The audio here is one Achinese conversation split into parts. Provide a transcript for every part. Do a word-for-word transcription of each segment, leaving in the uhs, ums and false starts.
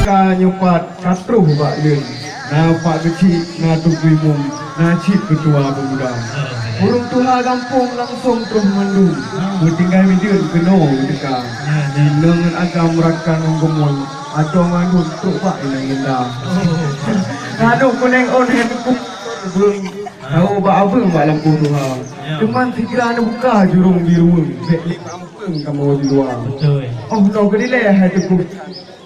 Ka nyoe pat ka troh bak lôn, na Pak Geuchik, na Teungku Imum, na cit keutua pemuda. Ureueng tuha gampông langsong troh mandum. Meutinggai mideuen keunoe geuteuka. Inong ngon agam rakan ngon geumoe, adoe mandum trok bak inong Linda. Raduek kunéng ôn hai teungku ureueng, tawoe bak abeueng bak lampôh tuha. Teuma sigra neubuka jurông birueng, bèk lé ampeueng kamoe di luwa. Beutôi. Oh, noe keudilèe hai teungku.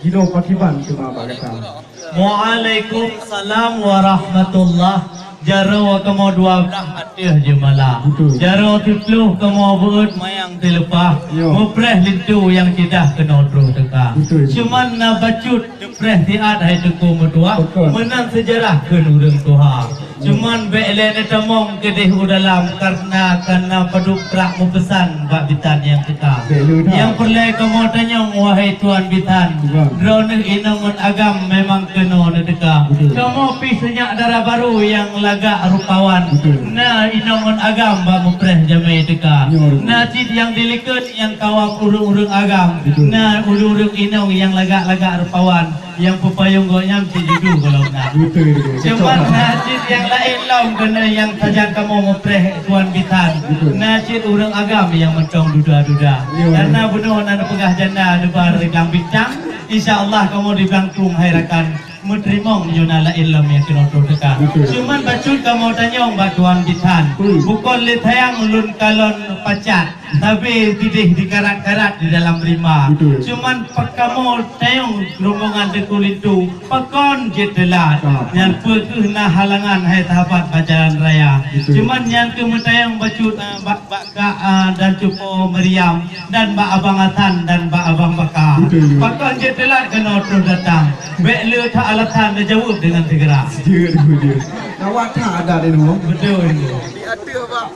Jinoe pakriban teuma bak gata. Waalaikumsalam warahmatullah. Jaroe kamoe dua blah ateueh jeumala. Betul. Jaroe siplôh kamoe beuet mayang teuleupah. Yo. Mupreh linto nyang ceudah keunoe troh teuka. Betul. Cuman na bacut mupreh siat hai teungku meutuah. Betul. Meunan seujarah kheun ureueng tuha. Cuman bèk lé neutamong keudeh u dalam, kareuna ka na padub prak meupeusan bak bisan nyang teuka. Bèk lé that. Nyang peureulèe kamoe tanyong, wahai tuan bisan, Tuan. Droeneuh inong ngon agam memang keunoe neuteuka. Betul. Kamoe pih seunyak dara barô nyang lagak rupawan. Betul. Na inong ngon agam bak mupreh jamèe teuka. Nyoe. Na cit nyang dilikot nyang kawam ureueng-ureueng agam. Betul. Na ureueng-ureueng inong nyang lagak-lagak rupawan. Nyang peupayong gobnyan cit jidu golom na. Beutôi, beutôi. Cuman na cit nyang laén lom keuneuk nyang sajan kamoe mupreh tuan bisan. Beutôi. Na cit ureueng agam nyang mantong duda-duda. Iya. Karena bunoe na neupeugah janda neuba ridang bintang. Insya Allah kamoe di Blangkrueng hai rakan meuteurimong nyoe na laén lom nyang keunoe troh teuka. Beutôi. Cuman bacut kamoe tanyong bak tuan bisan. Hmm. Bukon lé sayang lôn kalon pacat. Sabe sideh dikarat-karat di dalam rimba. Betul. Cuman pakamoe tayong rombongan Teungku Linto, pakon jeuet teulat. Ah. Nyan peu kheueh na halangan hai sahabat bak jalan raya. Betul. Cuman nyan keuh meutayong bacut, ah, bak, bak Kak, ah, dan Cupo Maryam dan bak Abang Hasan dan bak Abang Baka. Betul. Pakon jeuet teulat keunoe troh datang. Bèk le that alasan, neujaweueb deungon segera. Jeuet, jeuet. Awak that adat ilmu. Betul. Di ateueh bak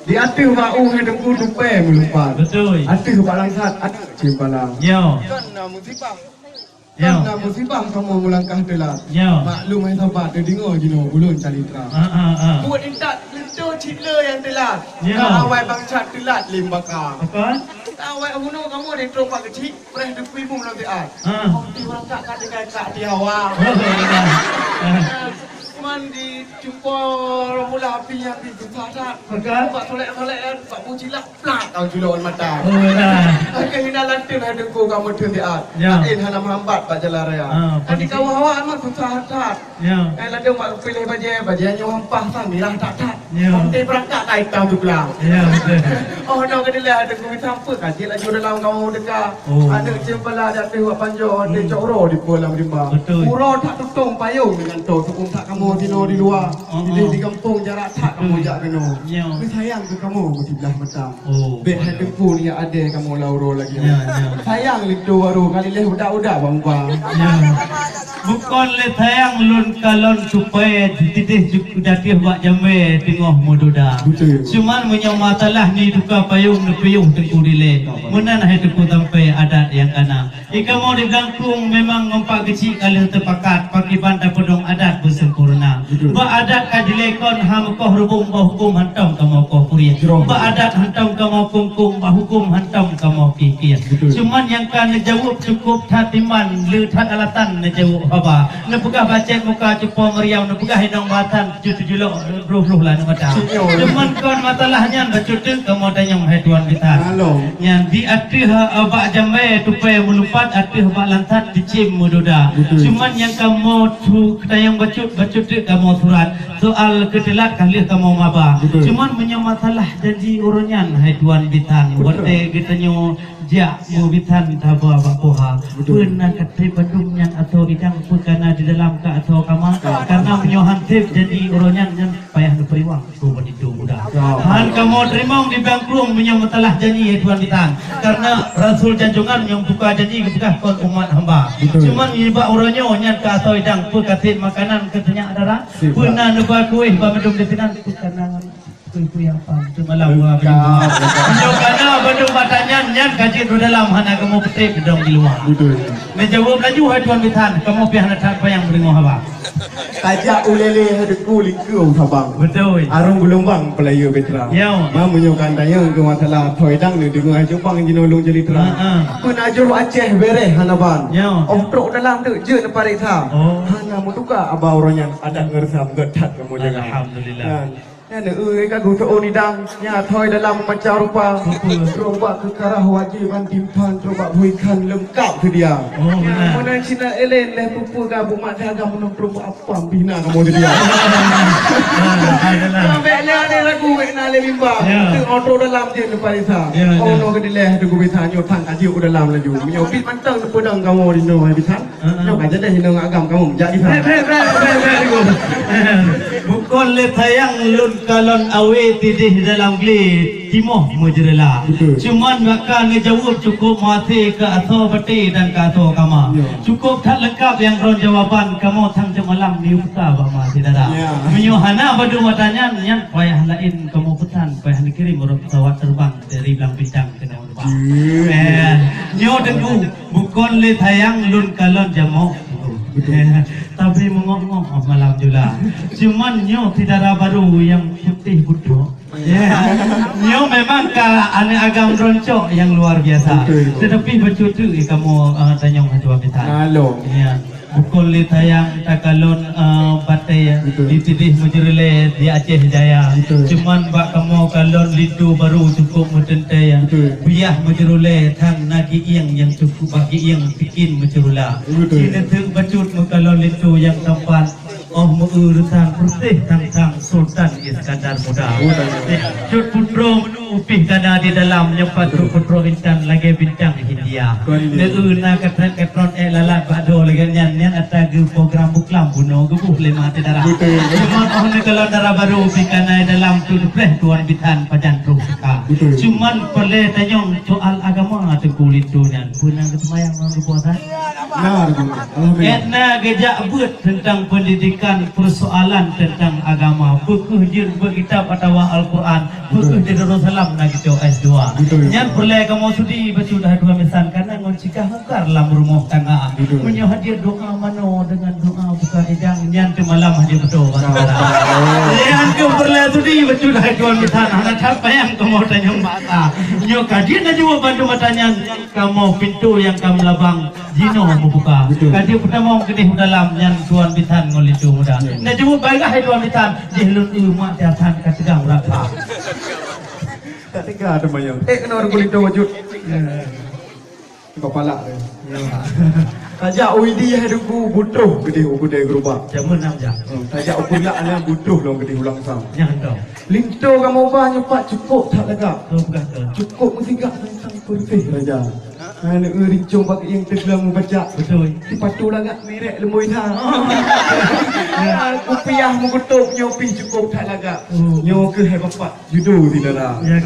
Di ateueh bak u hai Teungku tupai meulumpat. Beutôi. Ateueh bak langsat aneuk ceumpala. Nyo. Kon na musibah. Nyo. Kon na musibah kamoe meulangkah teulat. Nyo. Maklum hai sahabat, teudeungoe jinoe ulôn calitra. Ah, ah, ah. Buet intat leuto cit le nyang teulat. Nyo. Ka awai bansa teulat lé baka. Apa? Ka awai bunoe kamoe di trok bak keuchik, preh Teungku Imum lam siat. Ah. Di urang tak ka tinggai ka di hawa. Oh, iya. Ah. Cuman di Cupo mula api nyang di susah that. Maka? Bak solek-solek kan, bak bujilah, plak, kau julok mata. Oh, nah. Akhirnya hina lantin hai Teungku kamoe teuh siat. Ya. Laén hana meuhambat bak jalan raya. Ah, kan di kawah awak memang susah that. Ya. Eh, ladang bak piléh bajèe, bajèe nyoe hampah sang mirah that-that. Ya. Nanti berangkat naik tang tu pulang. Ya, betul. Oh, no, kedelai hai Teungku, sampai kaji laju dalam kamoe teuka. Oh. Aneuk ceumpala di ateueh bak panjoe, aneuk cok uroe di pulang rimba. Betul. Uroe that tutong payong deungon toh, tukong that kamoe sinoe di luwa. Oh, jadi oh. Di gampông jarak that kamoe jak keunoe. Ya. Tapi sayang keu kamoe meusiblah mata. Oh. Bèk hai Teungku liak adèe kamoe lam uroe lagèe nyoe. Ya, ya. Sayang linto barô, ka lilèh udak-udak bang-bang. Ya. Bukon lé sayang lôn kalon tupai, sideh ju-, jatuh bak jamèe teungoh meududa. Betul. Cuman meunyoe masalah ni tuka payong neupiôh Teungku dilèe. Meunan hai Teungku sampai adat nyang kana. Di kamoe di Blangkrueng memang ngon Pak Geuchik ka lheueh teupakat, pakriban tapeudong adat beusempurna. Betul. Bak adat ka jilèe kon, ha meukoh reubông, bak hukôm hantom kamoe koh purieh. Jroh. Bak adat hantom kamoe kungkung, bak hukôm hantom kamoe kieh-kieh. Betul. Cuman nyang ka neujaweueb cukôp that iman, le that alasan neujaweueb haba. Neupeugah bacet muka Cupo Maryam, neupeugah inong batan, tujoh-tujoh lok, dua puluh lah aneuk mata. Cuman kon masalah nyan bacut teuk kamoe tanyong hai tuan bisan. Halo. Nyan di ateueh, eh, bak jamèe tupai meulumpat, ateueh bak langsat dicém meududa. Betul. Cuman nyang kamoe tu tanyong bacut, bacut teuk kamoe surat. Soal keu teulat ka lheueh kamoe maba. Betul. Cuman meunyoe masalah janji uroe nyan hai tuan bisan, betul. Watèe geutanyoe jak meubisan taba bak poha. Betul. Peue na ka trép bandum nyan asoe idang, peue ka na di dalam ka asoe kama. Ka. Karena meunyoe han trép janji uroe nyan, nyan payah neupeuruwang. Tuh, begitu mudah. Ya. Han kamoe teurimong di Blangkrueng meunyoe masalah janji, hai tuan bisan. Karena Rasul Janjongan nyang buka janji geupeugah kon umat hamba. Betul. Cuman nibak uroe nyoe nyan ka asoe idang, peue ka trép makanan keu seunyak dara. Siap. Peue na neuba kuéh bak mandum di sinan, peue ka na Kuy-kuy apa? Itu malam. Lengkap, lengkap. Nyoe kana bandum bak tanyan nyan ka jeuet u dalam, hana kamoe peutrép, dong di luwa. Betul. Neujaweueb laju hai tuan bisan, kamoe pih hana that payang meudeungoe haba. Tajak u Leleh hai Teungku lingkeue u Sabang. Beutôi. Arung geulumbang peulayeue Petra. Ya. Ma meunyoe kan tanyong keu masalah thoi dang neudeungoe hai Jopang jinoe lôn ceulitra. Ha, ha. Peunajoh Aceh bereh hana ban. Ya. Oh trok dalam teuk jeuet neupareksa. Oh. Hana meutuka aba uroe nyan adat ngon reusam gét that kamoe jaga. Alhamdulillah. Kan? Nyan, eh, ka geusoe nidang, nya thoi dalam macam rupa. Betul. Trok bak keukarah wajéb ban timphan, trok bak bui khan leungkap seudia. Oh, benar. Meunan sinan élen lé peue-peue ka bumat dagang meunong trok bak apam pih na kamoe seudia. Ah, adalah. Sampai lé ada lagu wek na lé bimbang. Ya. Teu oto dalam je neupareksa. Ya, ya. Oh, no keudileh tu gubisa nyoe thang kaji u dalam laju. Nyoe pih mantong neupeudong kamoe di noe hai bisan. Heeh. Nyoe ka jadi hinoe agam kamoe jak di sana. Bèk, bèk, bèk, bèk, bèk, bèk. Bukon lé sayang lôn kalon awé tidéh dalam glé timoh meujeurela. Betul. Cuman maka neujaweueb cukôp maté keu asoe baté dan keu asoe kama. Ya. Cukôp that leungkap nyang droen jawaban kamoe sang cok malam neuyue peusa bak ma syedara. Ya. Meunyoe hana padum mata nyan, nyan payah laén kamoe peusan, payah neukirém rot pesawat terbang dari Blang Bintang keunoe. Jeuet. Eh, nyoe Teungku, bukon lé sayang lôn kalon jamoe. Betul. Eh, tapi meungok-ngok malam jula. Cuman nyoe syedara barô nyang putih butrok. Ya. Nyoe memang ka aneuk agam droncok nyang luar biasa. Betul, betul. Tetapi bacut teuk kamoe, eh, tanyong hai tuan bisan. Halo. Ya. Bukon lé sayang takalon, eh, batée, betul, di tidéh meujeureulee di Aceh Jaya. Betul. Cuman bak kamoe kalon linto barô cukôp meuteuntée. Betul. Biah meujeureulee thang na gieng nyang cukôp bak gieng pikin meuceurula. Betul. Sineuteuek bacut meukalon linto nyang tampan. Oh meu-eu reusang peureuseh sang-sang Sultan Iskandar Muda. Betul. Cut putroe Upih kana di dalam nyoe pat keu putroe intan lagée bintang Hindia. Kon dia. Neu na katrat-katron ék lalat bak droe lagée nyan, nyan ata geu program buklam bunoe geuboh lé ma teuh dara. Betul. Cuman oh neukalon dara barô pih kana di dalam tu neupreh tuan bisan pajan troh teuka. Betul. Cuman peureulée tanyong soal agama Teungku Linto nyan, peue na geuseumayang ngon geupuasa? Na, Teungku. Alhamdulillah. Ék na geujak beuet teuntang peundidikan, peusoalan teuntang agama, peu kheueh jeuet beuet kitab atawa Al-Quran, peu kheueh di Darussalam na geucok S dua. Betul. Nyan peureulée kamoe sudi bacut hai tuan bisan, kana ngon cikah mungkar lam rumoh tangga. Betul. Meunyoe hadir doa manoe deungon doa buka idang, nyan teumalam hadir beutôi. Nah, betul. Nyan keuh peureulée sudi bacut hai tuan bisan, hana that payang kamoe tanyong basa. Nyoe ka jeuet na jaweueb bantu mata nyan, kamoe pintoe nyang ka meulabang. Jinoe meubuka. Betul. Ka jeuet peutamong keudeh u dalam nyan tuan bisan ngon linto muda. Ya. Na jeuet baiklah hai tuan bisan, jih lôn eu mak tiasan ka teugang rasa. Tak tega teuma nyoe. Eh, keunoe Teungku Linto bacut. Ya. Kepala dia. Ya. Tajak u Idi hai Teungku butroh keudeh u keudée geurubak. Jameun nam jak. Hmm, tajak u Peureulak nyan butroh lom keudeh u Langsam. Nyan toh. Linto kamoe ba nyoe pat cukôp that lagak. Oh, peugah tu. Cukôp meusigak sang-sang peureuseh raja. Aneuk rincong bak ieng teugleng mubacak. Beutôi. Sipatu lagak merek leumoi na. Oh. Kupiah meugeutôb nyoe pih cukôp that lagak. Oh. Nyoe keuh hai bapak judo syedara. Ya.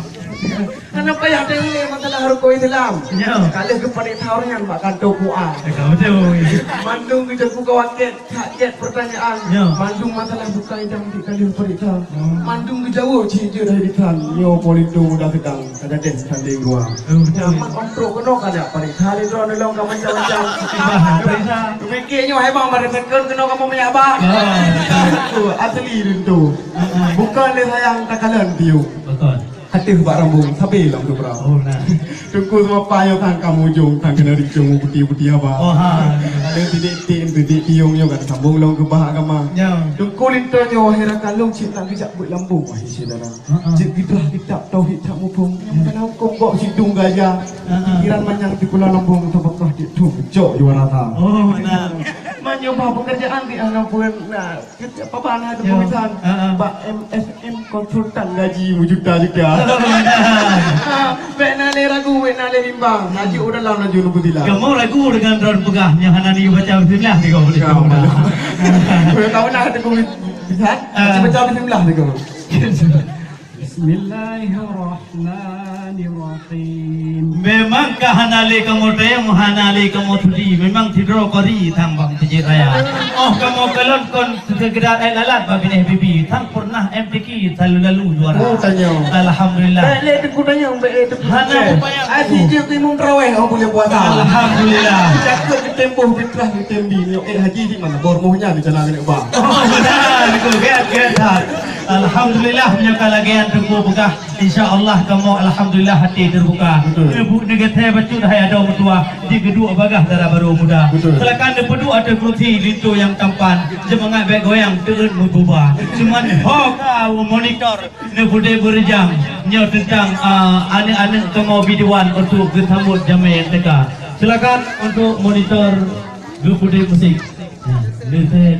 Hana payah teuh lé masalah rukon Islam. Ya. Ka lheueh geuparéksa ureueng nyan bak kantô Q A. Ya, beutôi. Mandum geujaku kawaket. That jeuet peurtanyaan, ya, mandum masalah bukai dan di kali peuriksa. Hmm. Mandum geujaweueb cit jeuet hai bisan. Nyoe Po Linto muda seudang ka gadeh tandeng dua. Hmm, betul. Nyaman ôn trok keunoe ka jak peuriksa lé droe neulong ka macam-macam. Bah, peuriksa. Pike nyoe hai bang pada teukon keunoe kamoe minyak bah. Ah. Betul, asli Linto. Ah, ah. Bukan lé sayang takalon piôh. Betul. Ateueh bak rambong sabe lam subra. Oh, nah. Teungku Seumapa nyoe sang ka mujong, sang keuneuk rincong putih-putih haba. Oh, ha. Ada titik-titik, titik tiong nyoe ka teusambong lom keu bah agama. Ya. Teungku Linto nyoe hira kalong cit nak geujak beuet lambong, wahai syedara. Ha, ha. Cit geudrah kitab tauhid tak muphom. Ya. Kana hukôm bok sidung gajah. Ha, ha. Pikiran manyang di pulang lambong, sabab bah di tu gejok juara ta. Oh, nah. Meunyoe bah pekerjaan di anak pun, nah, Apa hana ada, ya, tulisan, ha, ha, bak M S M konsultan gaji berjuta-juta. Ha, bèk na lé ragu, bèk na lé bimbang. Maju u dalam laju nunggu tilam. Kamoe ragu deungon droen peugah nyang hana neuyue baca bismillah di kamoe. Ya, malu. Boleh tahu nak ada tulisan? Ah. Baca, baca bismillah di kamoe. Bismillahirrahmanirrahim. Memang ka hana lé kamoe tayang, hana lé kamoe sudi. Memang sidroe kori sang bak Masjid Raya. Oh, kamoe kalon kon seugedar ék lalat bak binéh bibi. Sang peureunah M T Q selalu-lalu juara. Oh, tanyoe. Alhamdulillah. Baik lé Teungku tanyoe, baik lé Teungku. Hana upaya. Asyik jeuet imum tarawih, oh, bulan puasa. Alhamdulillah. Cakap geutem boh fitrah, geutem bi. Nyoe, eh, haji di mana? Bor moh nyan di jalan keuneuk ba. Oh, betul. Gét, gét, gét. Alhamdulillah, meunyoe ka lagèe nyan Teungku peugah. Insya Allah kamoe alhamdulillah hati terbuka. Betul. Neubuk neugeutée bacut hai adoe meutuah, di geuduek bagaih dara barô muda. Betul. Silakan neupeuduek ateueh kursi linto nyang tampan. Seumangat bèk goyang teuôt meububa. Cuman ho ka monitor neupeuduek beurijang nyoe teuntang, ah, aneuk-aneuk kamoe biduan untuk geusambot jamèe nyang teuka. Silakan untuk monitor geupeuduek musik. Ya, neutée